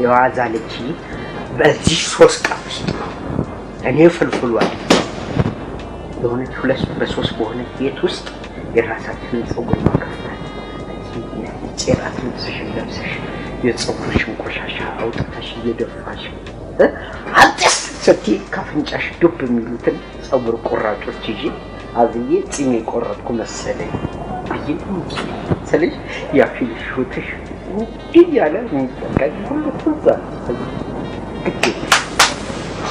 የዋዛ ልጅ በዚህ 3 ቀን ውስጥ እኔ ፍልፍሉ በሆነች 2 በ3 በሆነች ቤት ውስጥ የራሳችንን ፀጉር ማከፍታል። የራት ልብስሽን ለብሰሽ የፀጉርሽን ቆሻሻ አውጥተሽ እየደፋሽ አጥስ ስትይ ከፍንጫሽ ዱብ የሚሉትን ፀጉር ቆራጮች ይዤ አዝዬ ጺሜ ቆረጥኩ መሰለኝ ብዬ ስልሽ ያፊልሽ እንዲህ እያለ የሚጠቀኝ ሁሉ ትዝ አለኝ። ግድ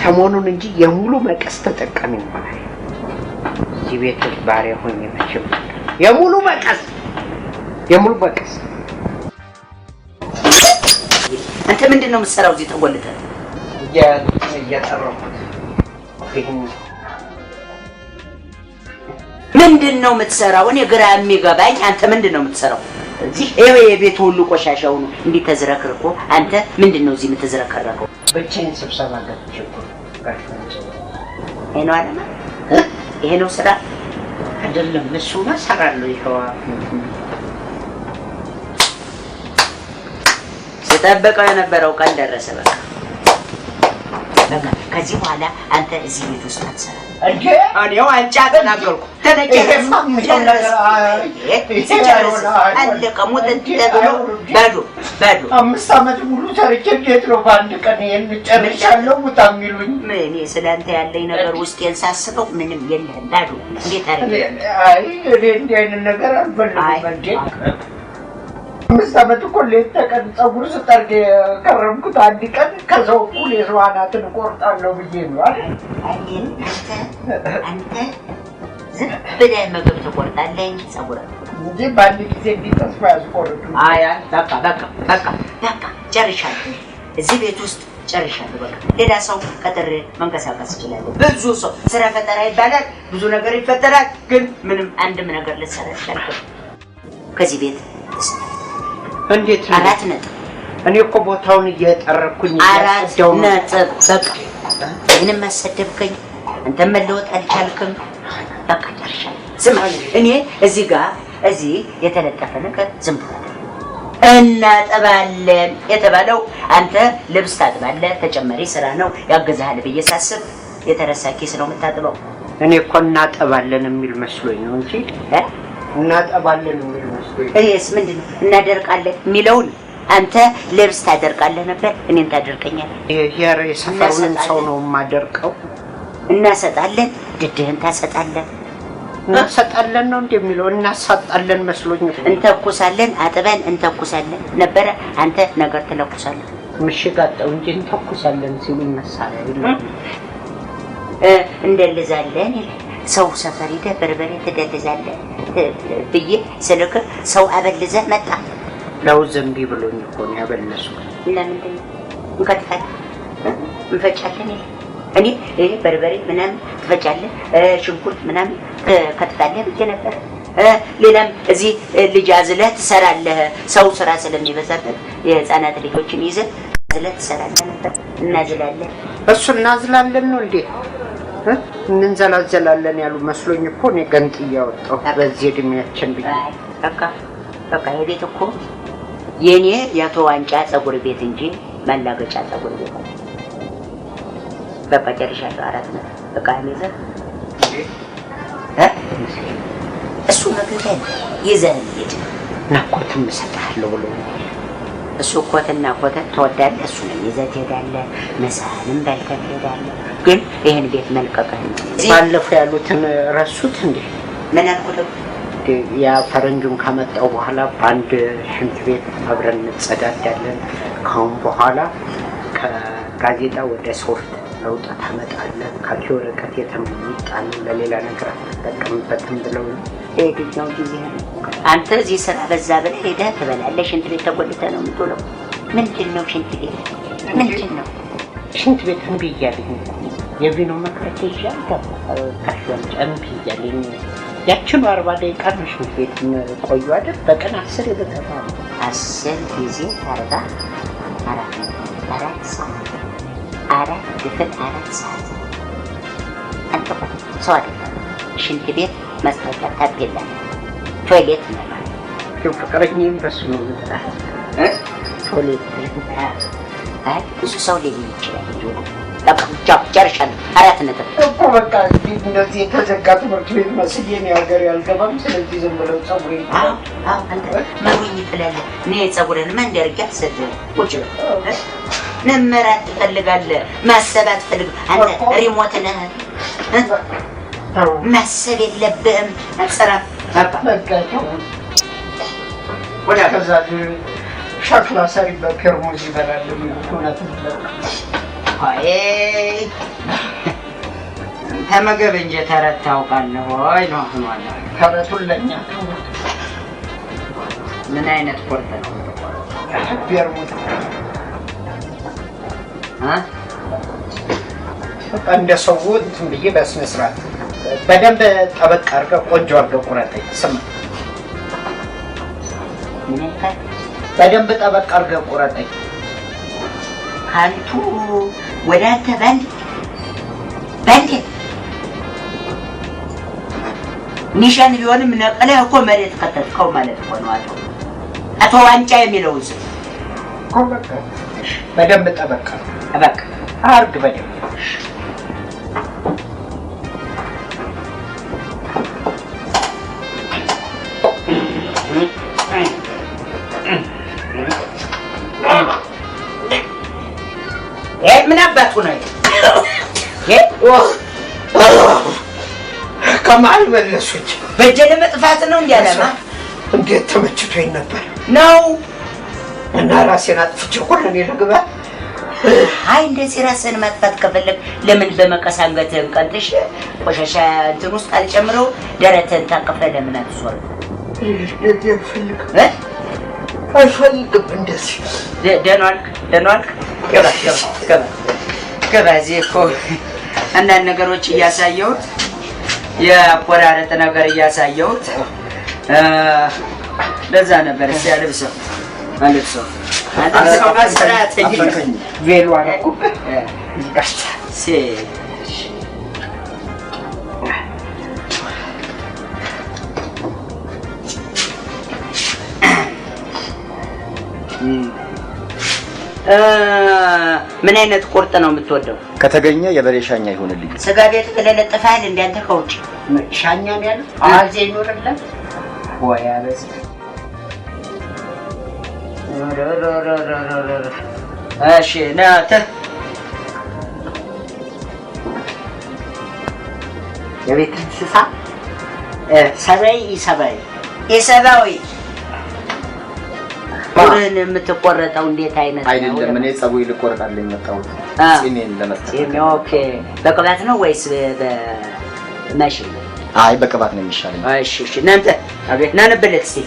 ሰሞኑን እንጂ የሙሉ መቀስ ተጠቃሚ እንሆናለን። እዚህ ቤት ውስጥ ባሪያ ሆኜ መቼም የሙሉ መቀስ የሙሉ መቀስ። አንተ ምንድን ነው የምትሰራው እዚህ ተጎልተህ? እየጠረኩት። ምንድን ነው የምትሰራው? እኔ ግራ የሚገባኝ አንተ ምንድን ነው የምትሰራው እዚህ? ይኸው የቤቱ ሁሉ ቆሻሻው ነው እንዲህ ተዝረክርኮ፣ አንተ ምንድን ነው እዚህ የምትዝረከረከው? ብቻዬን ስብሰባ ገብቼ እኮ ጋሽ ወንጭ። ይሄ ነው አላማ? ይሄ ነው ስራ? አይደለም፣ እሱማ እሰራለሁ። ይኸዋ ስጠብቀው የነበረው ቀን ደረሰ። በቃ በቃ ከዚህ በኋላ አንተ እዚህ ቤት ውስጥ አትሰራም። እንዴ? እኔ ዋንጫ ተናገርኩ። አለቀ። ሙጥጥ ብሎ ባዶ ባዶ። 5 ዓመት ሙሉ ሰርቼ እንዴት ነው በአንድ ቀን ይሄን ጨርሻለሁ ውጣ የሚሉኝ? እኔ ስለአንተ ያለኝ ነገር ውስጤን ሳስበው ምንም የለህም፣ ባዶ። እንዴት አድርጌ? አይ እኔ እንዲህ አይነት ነገር አልፈልግም። እንዴ 5 ዓመት እኮ ሌት ተቀን ፀጉር ስጠርግ የከረምኩት አንድ ቀን ከሰው እኩል የሰው አናትን እቆርጣለሁ ብዬ ነው አይደል? አንተ ዝም ብለህ ምግብ ትቆርጣለህ እንጂ ፀጉር አትቆርጥም። እንጂ በአንድ ጊዜ እንዲህ ተስፋ ያስቆርጡ። አይ አይ በቃ በቃ በቃ በቃ ጨርሻለሁ። እዚህ ቤት ውስጥ ጨርሻለሁ። በቃ ሌላ ሰው ቀጥሬ መንቀሳቀስ እችላለሁ። ብዙ ሰው ስራ ፈጠራ ይባላል፣ ብዙ ነገር ይፈጠራል። ግን ምንም አንድም ነገር ልትሰራ አልቻልክም። ከዚህ ቤት እንዴት ነው? 4 ነጥብ። እኔ እኮ ቦታውን እየጠረኩኝ 4 እያጸዳሁ ነው። ነጥብ። በቃ ምንም አሰደብከኝ፣ አንተም መለወጥ አልቻልክም። በቃ ጨርሻለሁ። ስማ እኔ እዚህ ጋር እዚህ የተለጠፈ ነገር ዝም ብሎ እናጥባለን የተባለው አንተ ልብስ ታጥባለህ፣ ተጨማሪ ስራ ነው ያግዝሃል ብዬ ሳስብ የተረሳ ኪስ ነው የምታጥበው። እኔ እኮ እናጠባለን የሚል መስሎኝ ነው እንጂ እናጠባለን የሚል መስሎኝ። እኔስ ምንድን ነው እናደርቃለን የሚለውን? አንተ ልብስ ታደርቃለህ ነበር፣ እኔን ታደርቀኛለህ። የሰፈሩን ሰው ነው የማደርቀው። እናሰጣለን፣ ድድህን ታሰጣለህ። እናሰጣለን ነው እንደሚለው እናሳጣለን መስሎኝ እኮ። እንተኩሳለን፣ አጥበን እንተኩሳለን ነበረ፣ አንተ ነገር ትለኩሳለህ። ምሽግ አጣው እንጂ እንተኩሳለን ሲሉኝ መሳሪያ የለም። እንደልዛለን ይላል። ሰው ሰፈር ሄደህ በርበሬ ትደልዛለህ ብዬ ስልክ ሰው አበልዘህ መጣ። ለውዝ እምቢ ብሎኝ እኮ ነው ያበለስኩት። እና ምንድን ነው እንከትፋለን እንፈጫለን ይላል። እኔ ይሄ በርበሬ ምናምን ትፈጫለህ፣ ሽንኩርት ምናምን ትከትፋለህ ብዬ ነበር። ሌላም እዚህ ልጅ አዝለህ ትሰራለህ። ሰው ስራ ስለሚበዛበት የህፃናት ልጆችን ይዘህ አዝለህ ትሰራለህ ነበር። እናዝላለን። እሱ እናዝላለን ነው እንዴ? እንንዘላዘላለን ያሉ መስሎኝ እኮ እኔ ገንጥዬ አወጣሁ በዚህ እድሜያችን ብዬ። በቃ በቃ የቤት እኮ የኔ የአቶ ዋንጫ ፀጉር ቤት እንጂ ማላገጫ ፀጉር ቤት አይደለም። በቃ ጨርሻለሁ። 4 ነጥብ። በቃ ይዘህ እሱ ምግብህን ይዘህ ሂድ። እና ኮትም እሰጥሃለሁ ብሎ እሱ ኮትና ኮተት ትወዳለህ፣ እሱንም ይዘህ ትሄዳለህ፣ ምሳህንም በልተህ ትሄዳለህ። ግን ይሄን ቤት መልቀቅህ ነው። ባለፈው ያሉትን ረሱት እንዴ? ምን አልኩህ ደግሞ? ያ ፈረንጁን ካመጣው በኋላ በአንድ ሽንት ቤት አብረን እንጸዳዳለን። ካሁን በኋላ ከጋዜጣ ወደ ሶፍት ለውጥ ታመጣለህ፣ ካኪ ወረቀት የትም የሚጣል ለሌላ ነገር አትጠቀምበትም ብለው የትኛው ጊዜ ነው? አንተ እዚህ ስራ በዛ ብለህ ሄደህ ትበላለህ። ሽንት ቤት ተጎልተህ ነው የምትውለው። ምንድን ነው ሽንት ቤት? ምንድን ነው ሽንት ቤት? እምቢ እያለኝ እኮ የቪኖ መክፈቻ ይዤ አልገባም። ካሽዋን እምቢ እያለኝ ያችኑ 40 ደቂቃ ነው ሽንት ቤት የምቆየው አይደል? በቀን 10 ብገባ ነው። 10 ጊዜ 40 4 4 ሰዓት 4 ድፍን 4 ሰዓት አንተ እኮ ሰው አይደለም። ሽንት ቤት ማስታወቂያ ታፔላ ቶይሌት ነው። ፍቅረኛዬም በሱ ነው የምጠራት። ቶይሌት። አይ ብዙ ሰው ሊል ይችላል። በቃ ቻው፣ ጨርሻለሁ። 4 ነጥብ። እኮ በቃ እንደዚህ የተዘጋ ትምህርት ቤት መስዬ እኔ ሀገር ያልገባም። ስለዚህ ዝም ብለው ፀጉሬ አዎ አዎ፣ አንተ መሩኝ ትላለህ። እኔ ፀጉርህንማ እንዲህ አድርጌ አልሰድህም። ቁጭ በል። መመራት ትፈልጋለህ፣ ማሰብ አትፈልግም። አንተ remote ነህ እ? ማሰብ የለብህም። አትሰራም። በቃ በቃ ተው። ከዛ ሸክላ ሰሪ በፔርሙዝ ይበላል የሚሉት እውነት ነው። አይ ተመገብ እንጂ ተረት ታውቃለህ ወይ ነው አሁን ዋናው። ተረቱን ለእኛ ተውት። ምን አይነት ቁርጥ ነው የምትቆርጠው? ቤርሙዝ እ? በቃ እንደ ሰው እንትን ብዬ በስነ ስርዓት በደንብ ጠበቅ አድርገህ ቆንጆ አድርገህ ቁረጠኝ። ስማ ምን ያልካል? በደንብ ጠበቅ አድርገህ ቁረጠኝ። ከአንቱ ወደ አንተ ባንዴ ባንዴ ኒሻን ቢሆንም ነቅለህ እኮ መሬት ከተትከው ማለት እኮ ነው። አቶ ዋንጫ የሚለውን ስም እኮ በቃ በደንብ ጠበቅ አድርገህ በቃ አድርግ በደንብ። ምን አባቱ ነው ይሄ? ከመሀል መለሱኝ። በእጄ ለመጥፋት ነው እንዲህ አለማ እንዴት ተመችቶኝ ነበር ነው። እና ራሴን አጥፍቼ እኮ ለእኔ ልግባ። አይ እንደዚህ ራስህን ማጥፋት ከፈለግ ለምን በመቀስ አንገትህን ቀንጥሽ ቆሻሻ እንትን ውስጥ አልጨምረው ደረትህን ታቅፈህ ለምን አትዞርም? እንደዚህ አልፈልግም እ? አልፈልግም እንደዚህ። ደህና ዋልክ? ደህና ዋልክ? ግባ ግባ ግባ ግባ። እዚህ እኮ አንዳንድ ነገሮች እያሳየሁት የአቆራረጥ ነገር እያሳየሁት ለዛ ነበር። እስኪ አልብሰው አልብሰው አልብሰው በስርዓት እንጂ። ቬሎ አደረኩብህ። ምን አይነት ቁርጥ ነው የምትወደው? ከተገኘ የበሬ ሻኛ ይሆንልኝ። ስጋ ቤት ብለህ ለጥፈሃል እንደ አንተ ከውጭ ሻኛ ነው ያለው። አዋዜ ይኖርለት ወይ አበዝ። እሺ ና የቤት እንስሳ ሰብአዊ ኢሰብአዊ የሰብአዊ ቁርህን የምትቆረጠው እንዴት አይነት ነው? አይደለም፣ እኔ ፀጉሬ ልቆረጣልኝ መጣሁት ጺሜን ለመስተካከል። Okay፣ በቅባት ነው ወይስ በማሽን? አይ በቅባት ነው የሚሻለኝ። እሺ እሺ። እናንተ ና አንብለት እስኪ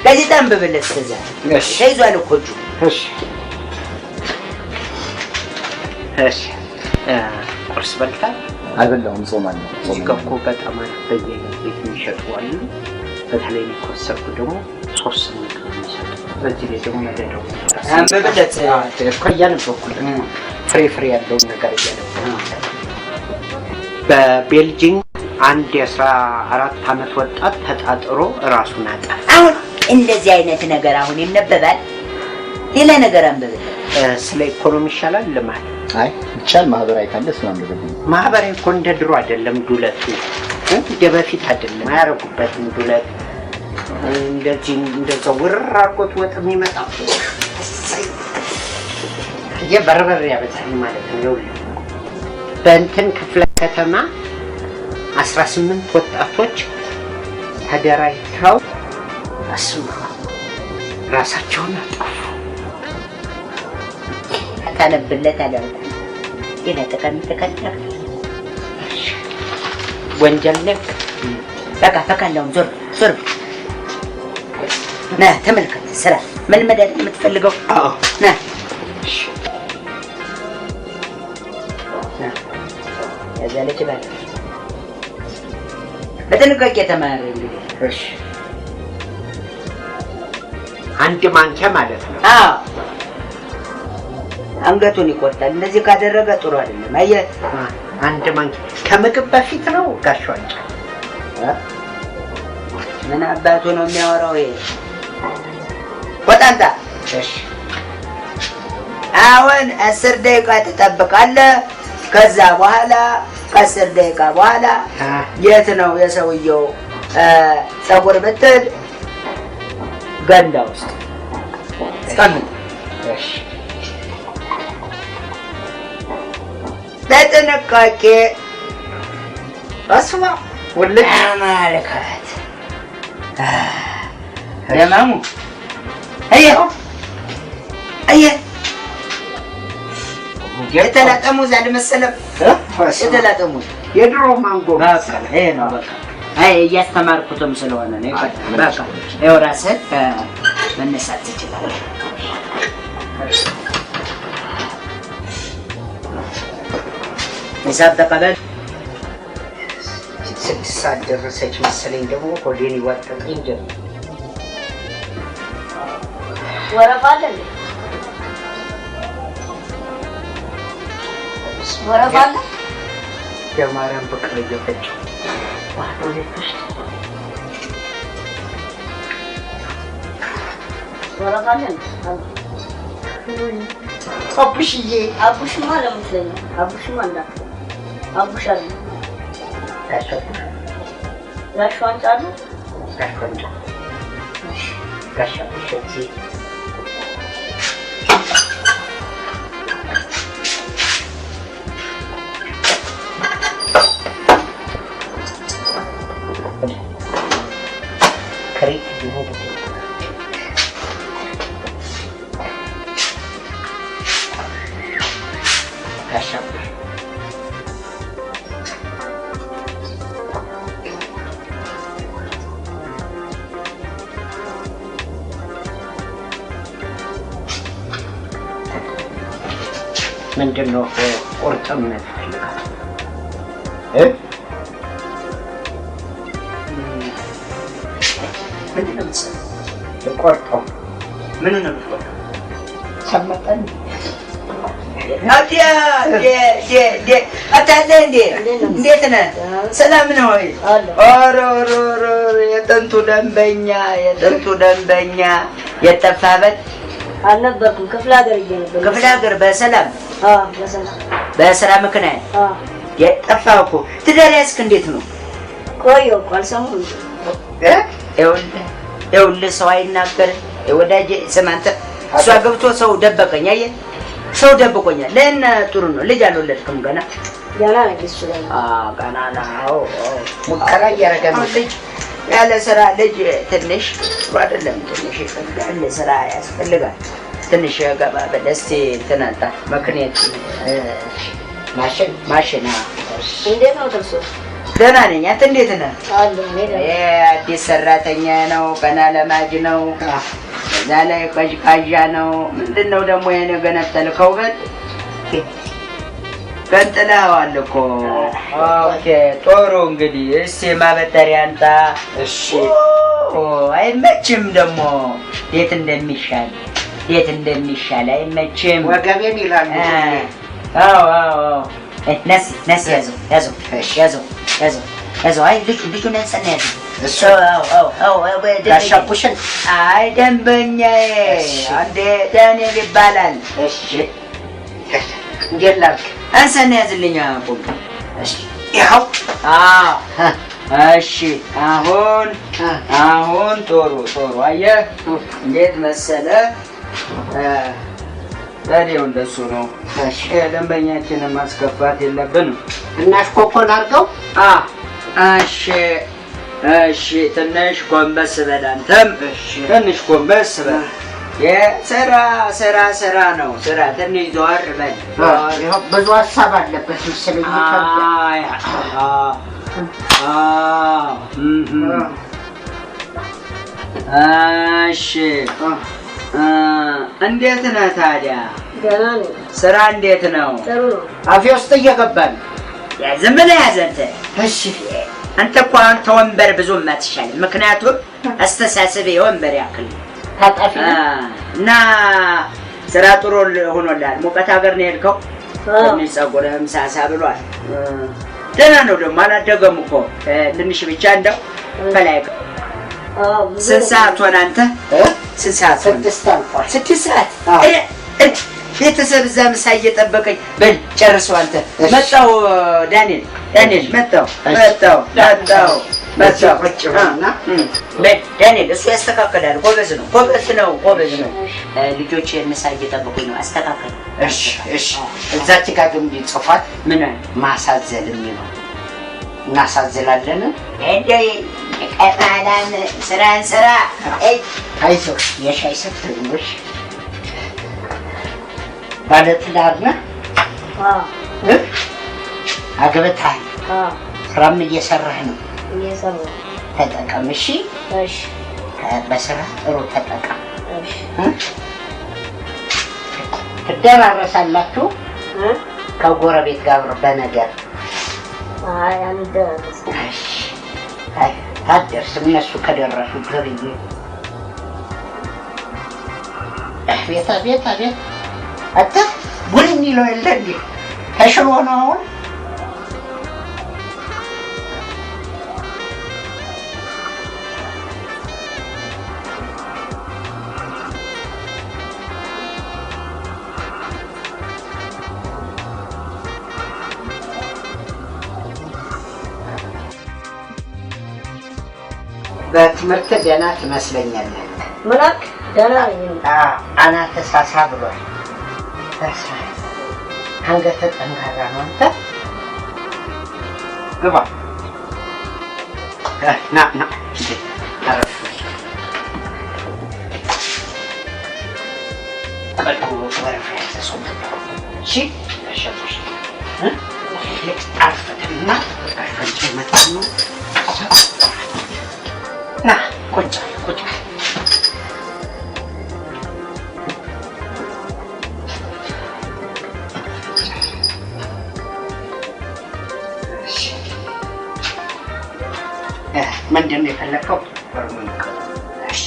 ጋዜጣ አንብብለት። እስከዛ ተይዟል እኮ እጁ። እሺ እሺ። ቁርስ በልተሃል? አልበላሁም፣ ጾም አለ። እዚህ ጋር እኮ በጣም አሪፍ በየአይነት ቤት የሚሸጡ አሉ። በተለይ እኔ ከወሰድኩ ደግሞ 3 ስምንት ነው የሚሰጡ። በዚህ ላይ ደግሞ መደዳው አንብብለት። እኮ እያነበብኩለት ነው። ፍሬ ፍሬ ያለውን ነገር እያነበብኩለት። በቤልጂንግ አንድ የ14 ዓመት ወጣት ተጣጥሮ ራሱን አጠፋ። አሁን እንደዚህ አይነት ነገር አሁን ይነበባል? ሌላ ነገር አንብብለት። ስለ ኢኮኖሚ ይሻላል ልማት። አይ ይቻል ማህበራዊ ካለ እሱን አንብብልኝ። ማህበራዊ እኮ እንደ ድሮ አይደለም። ዱለቱ እንደ በፊት አይደለም። አያረጉበትም ዱለት እንደዚህ እንደዛ ውርር አድርጎት ወጥ የሚመጣው በርበሬ ያበዛል ማለት ነው። ይኸውልህ በእንትን ክፍለ ከተማ 18 ወጣቶች ተደራጅተው እስማ ራሳቸውን አጠፉ። ታነብለት አላልኩም። ሌላ ጠቃሚ ጠቃሚ ነገር ወንጀል ነክ በቃ በቃ፣ እንደውም ዞር ዞር ና ተመልከት። ስራ መልመድ አይደል የምትፈልገው? አዎ። ና ና፣ ያዛለች ባል በጥንቃቄ ተማር እንግዲህ። እሺ፣ አንድ ማንኪያ ማለት ነው። አዎ፣ አንገቱን ይቆርጣል። እንደዚህ ካደረገ ጥሩ አይደለም። አየህ፣ አንድ ማንኪያ ከምግብ በፊት ነው ጋሽ ዋንጫ? ምን አባቱ ነው የሚያወራው ይሄ? ወጣንታ እሺ። አሁን 10 ደቂቃ ትጠብቃለህ። ከዛ በኋላ ከ10 ደቂቃ በኋላ የት ነው የሰውየው ፀጉር ብትል ገንዳ ውስጥ አስቀምጥ። እሺ በጥንቃቄ እስማ ወልድ ተመልከት። ደማሙ አየህ አየህ የተላጠ ሙዝ አልመሰለም? የተላጠ ሙዝ የድሮ ማንጎ በቃ ይሄ ነው። በቃ አይ እያስተማርኩትም ስለሆነ ነው። በቃ ይኸው ራስህን መነሳት ትችላለህ። ሂሳብ ተቀበል። 6 ሰዓት ደረሰች መሰለኝ። ደግሞ ሆዴን ይዋጠጠኝ ጀመር። ወረፋ አለ እንዴ? ወረፋ አለ? የማርያም ፍቅር እየፈጨው ወረፋ አለ እንዴ? አቡሽዬ አቡሽማ ለምትለኝ ነው። አቡሽማ እንዳትለኝ። አቡሽ አለ ጋሽ አቡሽ ጋሽ ዋንጫ አሉ? ጋሽ ዋንጫ ጋሽ አቡሽ እዚህ ከሬት ቢሆን ጋሽ አቡሽ ምንድን ነው ቁርጥም ትፈልጋለህ? ምንድን ነው የምትሰራው? ልቆርጠው። ምኑን ነው የምትቆርጠው? ሰመጠን አታለህ እንዴ? እንዴት ነህ? ሰላም ነው ወይ? ኧረ ኧረ ኧረ የጥንቱ ደንበኛ የጥንቱ ደንበኛ የጠፋበት አልነበርኩም። ክፍለ ሀገር ሄጄ ነበር። ክፍለ ሀገር በሰላም? አዎ በሰላም። በስራ ምክንያት? አዎ። የጠፋህ እኮ። ትዳር ያዝክ እንዴት ነው? ቆየሁ እኮ አልሰማሁም። ይኸውልህ ይኸውልህ ሰው አይናገርም። ወዳጄ ስማ አንተ፣ እሷ ገብቶ ሰው ደበቀኝ። አየህ ሰው ደብቆኛል። ለእነ ጥሩ ነው። ልጅ አልወለድክም ገና? ገና ነኝ። እሱ ገና ገና ነው። ሙከራ እያደረገ ነው። ልጅ ያለ ስራ ልጅ ትንሽ ጥሩ አይደለም። ትንሽ ይፈልጋል፣ ስራ ያስፈልጋል። ትንሽ ገባ በል እስኪ እንትን አንጣ መክኔት ማሽን ማሽን። እንዴት ነው እርሶ? ደህና ነኝ። አንተ እንዴት ነህ? አለሁ እኔ ደህና ነኝ። አዲስ ሰራተኛ ነው፣ ገና ለማጅ ነው። እዛ ላይ ቀዥቃዣ ነው። ምንድን ነው ደግሞ ይሄን የገነጠልከው? በል ገንጥለኸዋል እኮ። Okay ጥሩ። እንግዲህ እስኪ ማበጠሪያ አንጣ። እሺ። አይመችም ደግሞ የት እንደሚሻል የት እንደሚሻል አይመችም። ወገቤን ይላሉ። አዎ አዎ አዎ። ነስ ነስ ያዘው ያዘው ያዘው ያዘው ያዘው። አይ ልጁ ልጁን አንሳና ያዘው። እሱ አዎ አዎ አዎ። ጋሽ አቡሽን? አይ ደንበኛዬ አንዴ ዳንኤል ይባላል። እሺ እንዴት ላድርግ? አንሳና ያዝልኝ። ቁም። እሺ ይኸው። አዎ እሺ። አሁን አሁን ጥሩ ጥሩ። አየህ እንዴት መሰለህ ታዲያው እንደሱ ነው። ደንበኛችንን ማስከፋት የለብንም። እና ሽኮኮን አድርገው። እሺ እሺ። ትንሽ ጎንበስ በል አንተም ትንሽ ጎንበስ በል። የስራ ስራ ስራ ነው ስራ። ትንሽ ዞር በል። ብዙ ሀሳብ አለበት መሰለኝ። እሺ እንዴት ነህ ታዲያ? ደህና ነኝ። ስራ እንዴት ነው? ጥሩ ነው። አፌ ውስጥ እየገባ ነው። ዝም ብለህ ያዝ አንተ። እሺ አንተ እኮ አሁን ተወንበር ብዙም አትሻልም። ምክንያቱም አስተሳሰብ የወንበር ያክል ታጣፊ እና ስራ ጥሩ ሆኖልሃል። ሙቀት ሀገር ነው የሄድከው። ትንሽ ፀጉርህም ሳሳ ብሏል። ደህና ነው ደግሞ አላደገም እኮ ትንሽ ብቻ እንደው ከላይ። ስንት ሰዓት ሆነ አንተ? ስንት ሰዓት ሆነ? 6 አልፏል። 6 ሰዓት? ቤተሰብ እዛ ምሳ እየጠበቀኝ። በል ጨርሰው አንተ። መጣሁ ዳንኤል፣ ዳንኤል መጣሁ፣ መጣሁ፣ መጣሁ፣ መጣሁ። ቁጭ በልና። በል ዳንኤል፣ እሱ ያስተካክላል። ጎበዝ ነው፣ ጎበዝ ነው፣ ጎበዝ ነው። ልጆች ምሳ እየጠበቁኝ ነው። አስተካክል። እሺ፣ እሺ። እዛች ጋር ግን ጽፏል። ምን አለ? ማሳዘል የሚለው እናሳዝላለን። እንደው ቀጣላም ስራን ስራ። አይዞህ፣ የሻይ ስትልሽ ባለትዳር ነህ? አዎ። አግብተሃል? አዎ። ስራም እየሰራህ ነው? እየሰራሁ። ተጠቀም። እሺ። እሺ። በስራ ጥሩ ተጠቀም። እሺ። ትደራረሳላችሁ ከጎረቤት ጋር በነገር? አይ አንደራረስም። እሺ። አይ አትደርስም፣ እነሱ ከደረሱ ገብዬ። አቤት አቤት አቤት! አንተ ቡን የሚለው የለ እንዴ? ተሽሮ ነው አሁን? በትምህርት ደህና ትመስለኛለህ። ምን አልክ? ደህና ነኝ። አናትህ ሳሳ ብሏል። አንገትህ ጠንካራ ነው። አንተ ግባ። ና ና፣ አረፍ ቀድሞ ወረፋ ያዘ ሰው መጣ። እሺ ተሸጦሽ አርፈትና ጋሽ መጣ ነው። ና ቁጭ ቁጭ። ምንድን ነው የፈለግከው? እሺ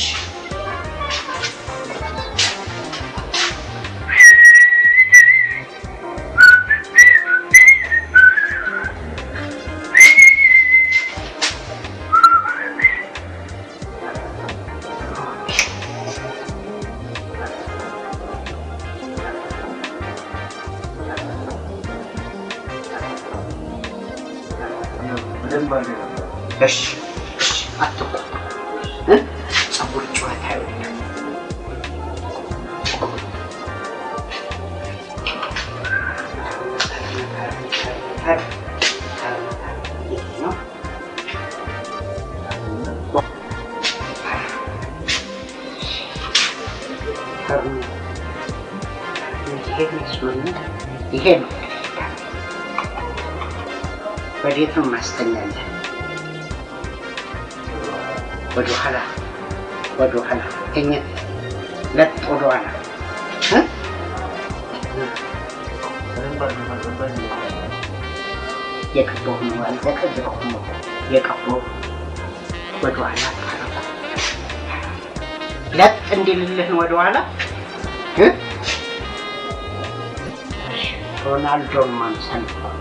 እሺ እሺ፣ አትቆጣ። ፀጉር ጨዋታ አይወድም። ይሄ ነው። ወዴት ነው ማስተኛለን? ወደ ኋላ፣ ወደ ኋላ ተኝት፣ ለጥ ወደ ኋላ። የቀባሁ ነው፣ አልዘቀዘቅሁም እኮ የቀባሁ። ወደ ኋላ ለጥ እንዲልልህ ነው ወደ ኋላ። ሮናልዶን ማምሰል ነው።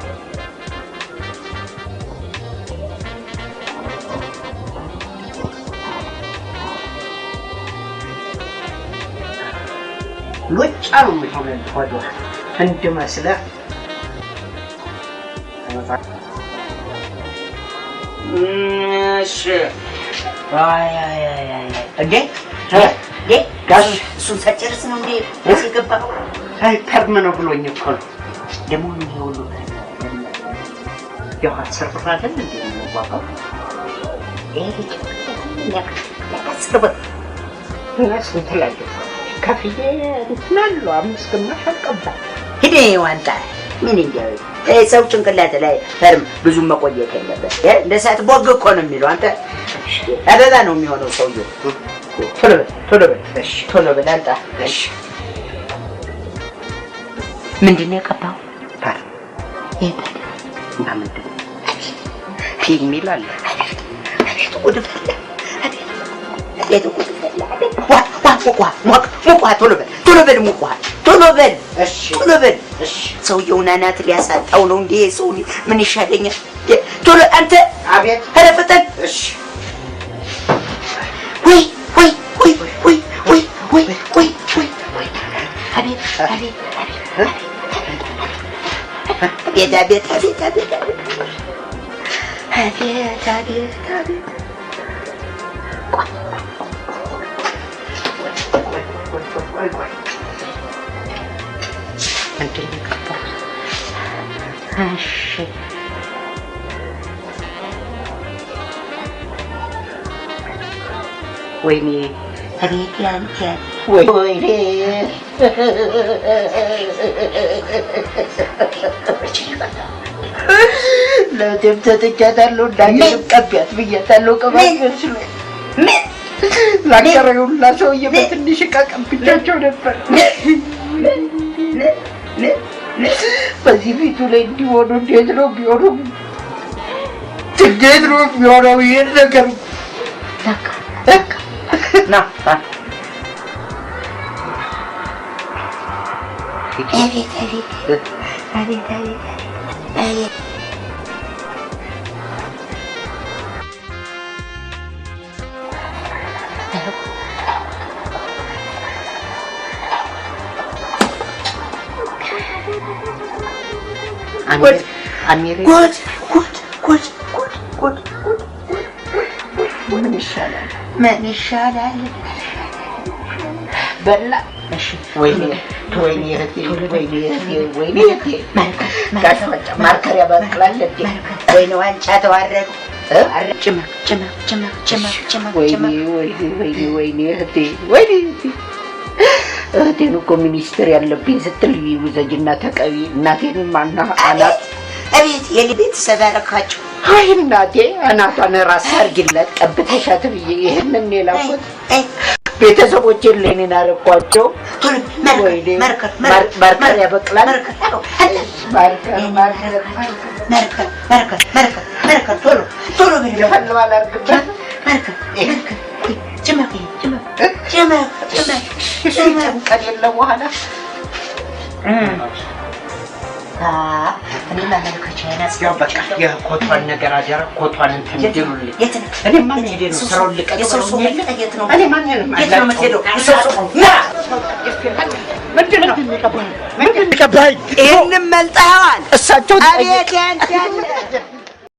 ሉጫ ነው የሚሆንልህ ወደ ኋላ ህንድ መስለህ። እሺ። አይ አይ አይ አይ፣ እንዴ እንዴ፣ ጋሽ እሱን ሳትጨርስ ነው እንዴ እዚህ የገባኸው? አይ perm ነው ብሎኝ እኮ ነው። ደግሞ ይሄ ሁሉ ያው 10 ብር አይደል እንዴ የሚዋጋው? ይሄ ልጅ 10 ብር እና ስንት እላለሁ ከፍዬ እንትን አለው አምስት ግማሽ አልቀባም። ሂድ ዋንጣ ምን እንዲያው ሰው ጭንቅላት ላይ perm ብዙ መቆየት የለበት። እንደ እሳት ቦግ እኮ ነው የሚለው። አንተ አበባ ነው የሚሆነው ሰውየው። ቶሎ በል ቶሎ በል ቶሎ በል አንጣ። እሺ። ምንድን ነው የቀባው? Perm። ይሄ እና ምንድን ነው ፊ የሚል አለ። አቤት ጉድ ፈላ! አቤት ጉድ ፈላ! አቤት ዋ ዋ፣ ሙቅ ውሃ፣ ሙቅ ሙቅ ውሃ፣ ቶሎ በል ቶሎ በል፣ ሙቅ ውሃ ቶሎ በል። እሺ። ቶሎ በል። እሺ። ሰውየውን አናት ሊያሳጣው ነው እንዴ? ሰው ምን ይሻለኛል? ቶሎ አንተ። አቤት። ኧረ ፍጠን። እሺ። ወይ ወይ ወይ ወይ ወይ ወይ ወይ ወይ ወይ፣ አቤት አቤት አቤት አቤት አቤት አቤት አቤት አቤት አቤት። ምንድን ነው የቀባሁት? እሺ ወይኔ አቤት ያንተ ወይኔ ለእህቴም ሰጥቻታለሁ፣ እንዳየንም ቀቢያት ብያታለሁ። ቅባት መስሎ ምን ላከራዩላ ሰውዬ በትንሽ ዕቃ ቀብቻቸው ነበር። በዚህ ፊቱ ላይ እንዲሆኑ እንዴት ነው ቢሆነው? እንዴት ነው ቢሆነው? ይህን ነገር ና አቤት አቤት አቤት አቤት አቤት። አሜሪካ ጉድ ጉድ ጉድ ጉድ ጉድ ጉድ። ምን ይሻላል? ምን ይሻላል? በላ እሺ። ወይኔ ወይኔ እህቴ ወይኔ እህቴ ወይኔ እህቴ ጋሽ ዋንጫ ማርከር ያበቅላል እንዴ? ወይኔ ዋንጫ ተዋረዱ። ጭመቅ ጭመቅ ጭመቅ ጭመቅ ጭመቅ ወይኔ ጭመቅ። ወይኔ ወይኔ ወይኔ እህቴ ወይኔ እህቴ እህቴን እኮ ሚኒስትር ያለብኝ ስትል ውሰጂና ተቀቢ። እናቴን ማና አናት አቤት የኔ ቤተሰብ ያረካቸው። አይ እናቴ አናቷን ራስ አድርጊላት ቀብተሻት ብዬ ይህንን የላኩት ቤተሰቦቼን ለእኔን አረኳቸው። ቶሎ ወይኔ መርከር ማርከር ያበቅላል። መርከር ማርከር ማርከር መርከር መርከር መርከር መርከር ቶሎ ቶሎ ብለህ የፈለዋል አላርግበት መርከር መርከር ጭመቅ ጭመቅ ጭመቅ ጭመቅ ጭመቅ ቀን የለ በኋላ እኔ ማመልከቻዬን ያው በቃ የኮቷን ነገር አደራ ኮቷን እንትን እንዲሉልኝ። የት ነው? እኔ ማን ሄዴ ነው ስራውን ልቀቅ የሰው ሱቅ ብለውኝ የለ? የት ነው? እኔ ማንንም የት ነው የምትሄደው? የሰው ሱቅ ና! ምንድን ነው ምንድን ነው? ይህንም መልጠኸዋል። እሳቸው አቤት ያንተ ያለ